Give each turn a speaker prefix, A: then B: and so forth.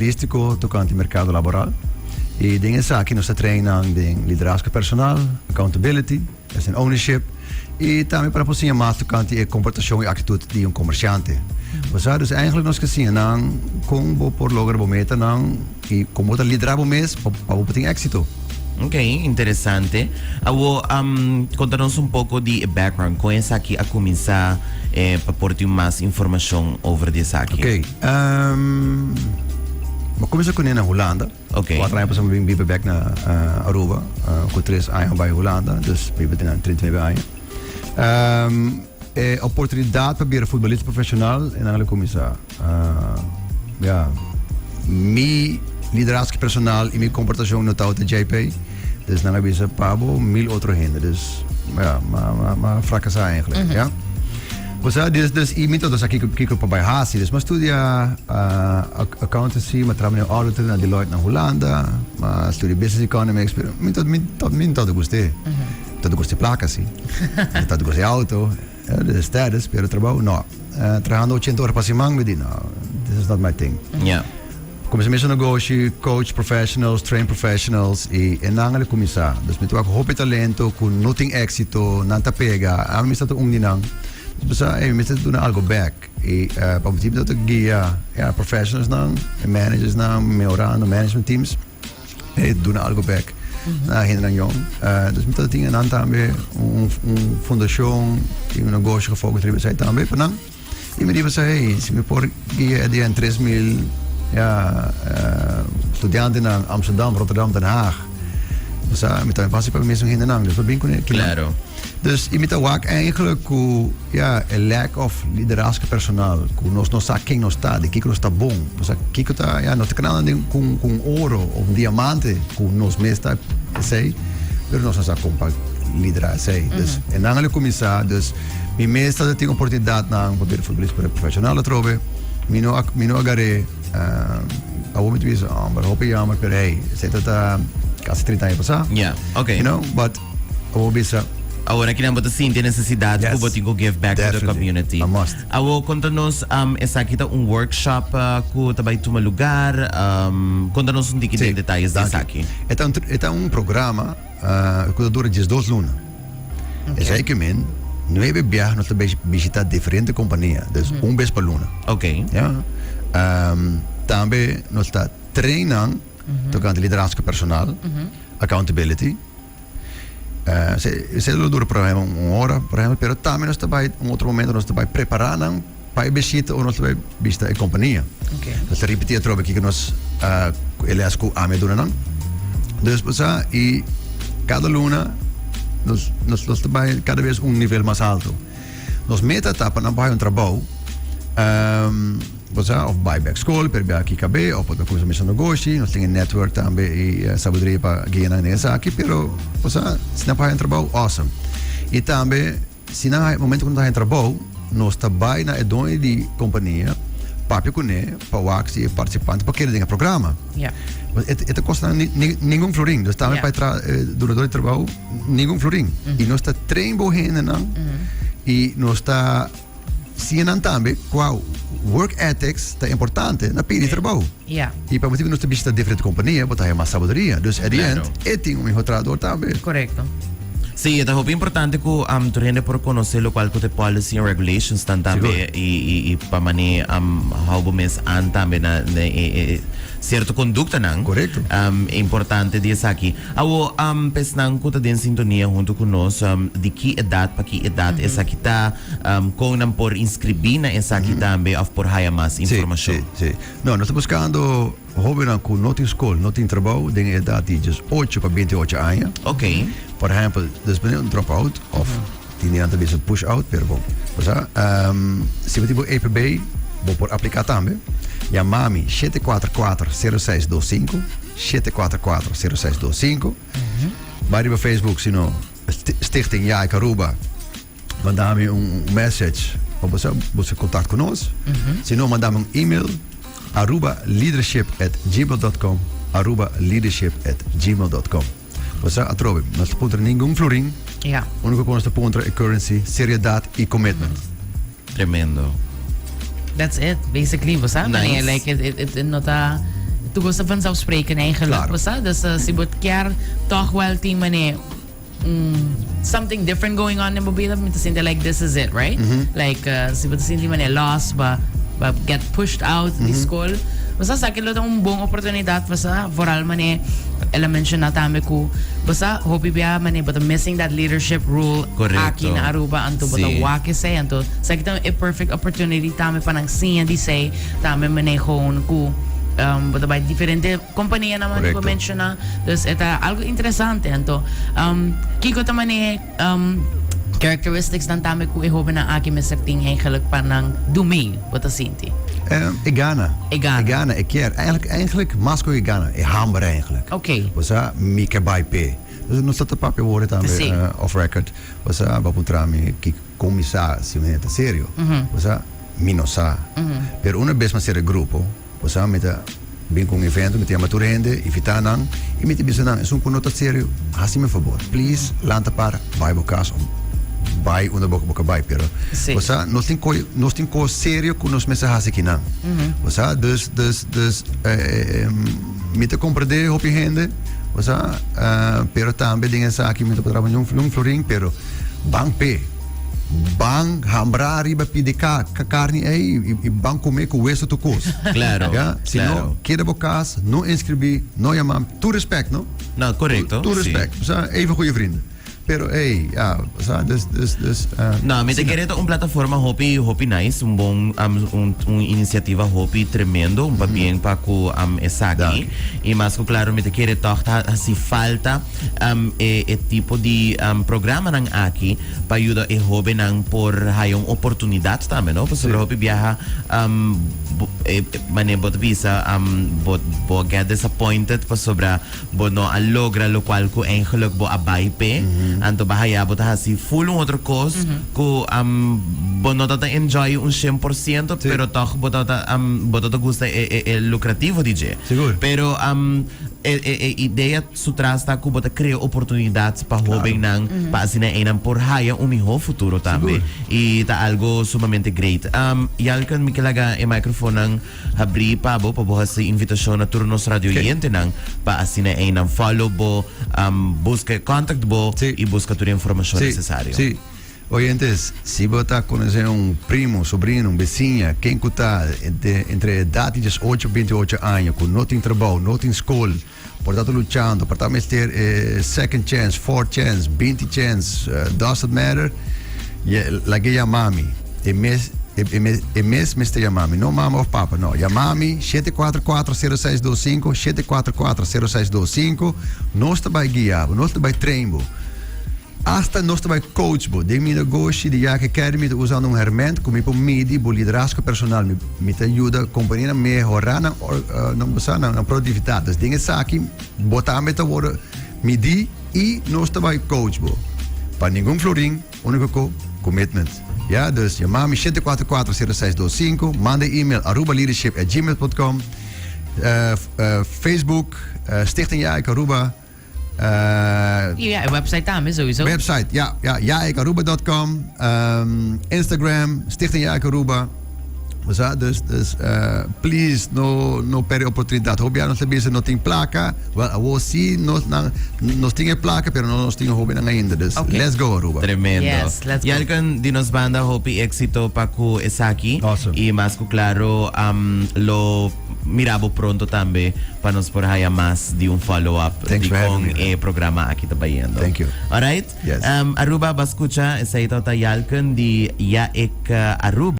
A: Listico tocante mercado laboral y den esaki nos ta train nan den liderazgo personal, accountability, es en ownership y tambe para por siña mas tocante e comportacion y actitud di un comerciante. Bo sa, dus eigenlijk nos ke siña nan con bo por logra bo metanan y con bo ta lidera bo mes pa bo por tin exito.
B: Ok, interesante. Awo, um, conta nos un poco di e background, con esaki a cuminsa eh, pa por tin mas informacion over di esaki.
A: Ok, um, mi a cuminsa cune na Hulanda.
B: Ok.
A: Cuatro aña pasa mi bin biba bek na uh, Aruba. Uh, cu 3 aña bay Hulanda, dus biba tin 39 aña. E oportunidad pa bira futbolista profesional en a cuminsa. Ja, mi liderazgo personal y mi comportacion no tabata JP. Dus nan a bisa pa bo mil otro hende. Dus ja, m'a m'a m'a fracasa eigenlijk, ja. Osea, dus y mi tabata sa kiko kiko pa bay haci. Dus m'a studia accountancy, m'a traha den auditor na Deloitte na Hulanda, m'a studia business economics, pero mi tabata mi mi no tabata gust'é. Mi tabata gusta e placa si. Mi tabata gusta e auto, de status, pero trabou no. Trahando 80 ora pa siman, mi di no, this is not my thing. Cuminsa mes un negoshi, coach professionals, train professionals, y e nan a cuminsa. Dus mi tabata cu hopi talento, cu no tin exito, nan ta pega. Ami mi tabata un di nan. Dus mi pensa, ey, mi mester duna algo back. Y pa motibo mi tabata guia, ja, professionals nan, e managers nan, mehorando management teams. E duna algo back na hendenan yong. Dus mi ta tin nan tambe un un fundacion y un negocio gefocus riba esai tambe pa nan. Y mi di pensa hey, si mi por guia e dia en 3000 ya studiantenan Amsterdam, Rotterdam, Den Haag. Osea mi tambe fácil pa mi mesun hendenan. Dus pa bin cune kinan.
B: Claro.
A: Dus y mi ta wak eigenlijk cu ya e lack of liderazgo personal, cu nos no sa ken nos ta, di kico nos ta bon, nos sa kico ta, ya nos ta canando den cu cu un oro of un diamante cu nos mes ta esey, pero nos no sa con pa lidera esey. Dus e nan a lo cuminsa, dus mi mes ta tin oportunidadnan pa bira futbolista profesional atrobe, mi no a mi no a gar'é, awor mi ta bisa, homber, hopi jammer, pero hey, esey ta ta casi 30 aña pasa.
B: Ya, okay.
A: You know, but. Awor bisa.
B: Awor aki nan bo ta sinti e nesesidat ku bo tin ku give back to the community.
A: I must.
B: Awor konta nos esaki ta un workshop ku ta bai tuma lugar. Konta nos un tiki den detayes di esaki.
A: E ta un e ta un programa ku ta dura 12 luna. Esei ke men nuebe biaha nos ta bai bishita diferente kompania, dus un bes pa luna.
B: Ok.
A: Ya. Tambe nos ta train nan tokante liderazgo personal, accountability. Esei lo dura por ehempel un ora, por ehempel, pero tambe nos ta bai un otro momento nos ta bai prepara nan pa e bishita ora nos ta bai bishita e kompania. Nos ta ripiti atrobe kiko nos e les ku ami a duna nan. Dus bo sa i kada luna nos nos ta bai kada bes un nivel mas alto. Nos meta ta pa nan por haya un trabou. Bo sa, of bai bek skol, pero bia aki kab'é, of por ta kuminsá mester negoshi, nos tin e network tambe i sabiduria pa guia nan den esaki, pero bo sa, si nan por haña un trabou, awesome. I tambe, si nan haña, momento ku nan ta haña trabou, nos ta bai na e doño di kompania, papia kuné pa wak si e partisipante por keda den e programa. E ta kosta nan ningun florin, dus tambe pa e dunador di trabou, ningun florin. I nos ta train bo hendenan i nos ta. Siña nan tambe kua work ethics ta importante na pidi trabou. I pa motibu nos ta bishita diferente kompania bo ta haña mas sabiduria. Dus at the end e tin un miho trahador tambe.
C: Korekto.
B: Sí, e ta hopi importante ku tur hende por konosé lokual ku ta e policy and regulations tan tambe i pa manera hou bo mes an tambe na e sierto konduktanan.
A: Korekto.
B: Importante di esaki. Awo, pesnan ku ta den sintonia huntu ku nos, di ki edat pa ki edat esaki ta? Kon nan por inskribí na esaki tambe òf por haya mas informashon?
A: Sí, sí. No, nos ta buskando hóbennan ku no tin skol, no tin trabou den e edat di 18 pa 28 aña.
B: Ok.
A: Por ehèmpel, despues di un drop out òf tin di nan ta bisa push out, pero bon. Bo sa, si bo tin bo EPB, bo por apliká tambe. Yama mi 744 0625, 744 0625. Bai riba Facebook, si no, Stichting Yaik Aruba. Manda mi un message of bo sa bo contact cu nos. Si no, manda mi un email arubaleadership@gmail.com arubaleadership@gmail.com. Bo sa atrobe, nos ta puntra ningun florin. Unico cu nos ta puntra e currency, seriedad y commitment.
B: Tremendo.
C: That's it, basically, bo sa.
B: Nice.
C: Like, it no ta. Tur cos ta vanzelfsprekend eigenlijk,
A: Claro.
C: bo sa? Dus si bo kier toch wel tin mane un something different going on den bo bida, mi ta sinti like this is it, right? Like si bo ta sinti mane lost, ba ba get pushed out di school, bo sa esaki lo ta un bon oportunidad, bo sa, vooral mane el a menciona tambe cu bo sa hopi bia mane bo ta missing that leadership role
B: Correcto.
C: aki na Aruba, anto bo ta wak esey, anto esaki ta e perfect opportunity tambe pa nan siña di esey. Tambe mane gewoon cu bo ta bay diferente companianan mane bo menciona. Dus e ta algo interesante. Anto kico ta mane characteristics nan tambe cu e hobennan aki mester tin eigenlijk pa nan do mee, bo ta sinti?
A: E gana.
C: E gana.
A: E gana, e kier. Eigenlijk, eigenlijk mas cu e gana, e hamber eigenlijk.
C: Oké.
A: Bo sa, mi ke bay p'e. Dus nos ta ta papia awor tambe off record. Bo sa, bo a puntra mi kico. Kon mi sa si un hende ta serio? Bo sa, mi no sa. Pero una bes mi a sera grupo, bo sa, mi ta bin ku un evento, mi ta yama tur hende, invitá nan, i mi ta bisa nan, esun ku no ta serio, hasi mi fabor, please, lanta para, bai bo kas of bai unda bo bo ka bai. Pero, bo sa, nos tin koi, nos tin kos serio ku nos mester hasi kinan. Bo sa, dus, dus, dus, mi ta komprendé hopi hende, bo sa, pero tambe den esaki mi ta por traba niun florin, pero. Ban p'e. Ban hambra riba pidi ka karni ei i ban kume ku weso tur kos.
B: Claro,
A: Ya, si no,
B: claro.
A: keda bo kas, no inskribí, no yama, tur respect, no?
B: No, korekto,
A: Tur
B: si.
A: respect. Osea, even goeie vrienden. Pero ey, ya, osea, dus, dus, dus,
B: No, mi ta
A: asina.
B: kere ta un plataforma hopi, hopi nice, un bon, un, un inisiativa hopi tremendo, un pabien pa ku esaki.
A: Danki.
B: I mas ku klaro mi ta kere tòg ta hasi falta. E e tipo di programanan aki pa yuda e hobennan por haya un oportunidat tambe no pasobra hopi biaha e manera bo ta bisa bo bo a get disappointed pasobra bo no a logra locual cu eigenlijk bo a bay p'e anto bo a haya bo ta haci full un otro cos cu bo no ta ta enjoy un cien por ciento pero toch bo ta ta bo ta ta gusta e e e lucrativo di dje pero e e idea Su tras ta ku bo ta krea oportunidat pa hóbennan pa asina einan por haya un mihó futuro tambe. I ta algo sumamente great. Yalken, mi ke laga e microfoonnan habrí pa bo, pa bo hasi invitashon na tur nos radioyentenan pa asina einan follow bo, buska contact bo i buska tur e informashon nesesario.
A: Sí. Oyentes, si bo ta konosé un primo, sobrino, un besiña, ken ku ta entre edat di diesocho binti ocho aña ku no tin trabou, no tin skol, Por ta ta luchando, por ta mester e second chance, fourth chance, binti chance, doesn't matter, ye lag'e yama mi. E mes, e, e mes, e mes mester yama mi, no mama of papa, no. Yama mi, 744-0625, 744-0625, nos ta bai guia bo, nos ta bai train bo. Asta nos ta bai coach bo. Den mi negoshi di Yak Academy ta usando un herment ku mi por midi bo liderazgo personal. Mi mi ta yuda kompanianan mehorá nan nan bo sa nan produktividat. Dus den esaki bo tambe ta wòrdu midí i nos ta bai coach bo. Pa ningun florin, úniko ko, commitment. Ya, dus yama mi 744 0625, manda e email arubaleadership@gmail.com, Facebook, Stichting Yaik Aruba.
C: Ja, e website tambe sowieso.
A: Website, ja, ja, jaikaruba.com, Instagram, Stichting Jaik Aruba. Osa, dus, dus, please, no, no perde oportunidad. Hopi nos ta bisa no tin placa. Wel, awo si nos, nan, nos tin e placa, pero no nos tin hobennan ainda. Dus,
C: Okay.
A: let's go Aruba.
B: Tremendo.
C: Yes, let's go.
B: Yalken di nos banda hopi éxito pa ku esaki.
A: Awesome.
B: Y mas ku claro, lo mira bo pronto tambe pa nos por haya mas di un follow up
A: Thanks
B: di
A: for having
B: con
A: me, man.
B: e programa aki ta bayendo.
A: Thank you.
B: Alright?
A: Yes.
B: Aruba, ba scucha, esey ta Yalken di Ya Ik Aruba.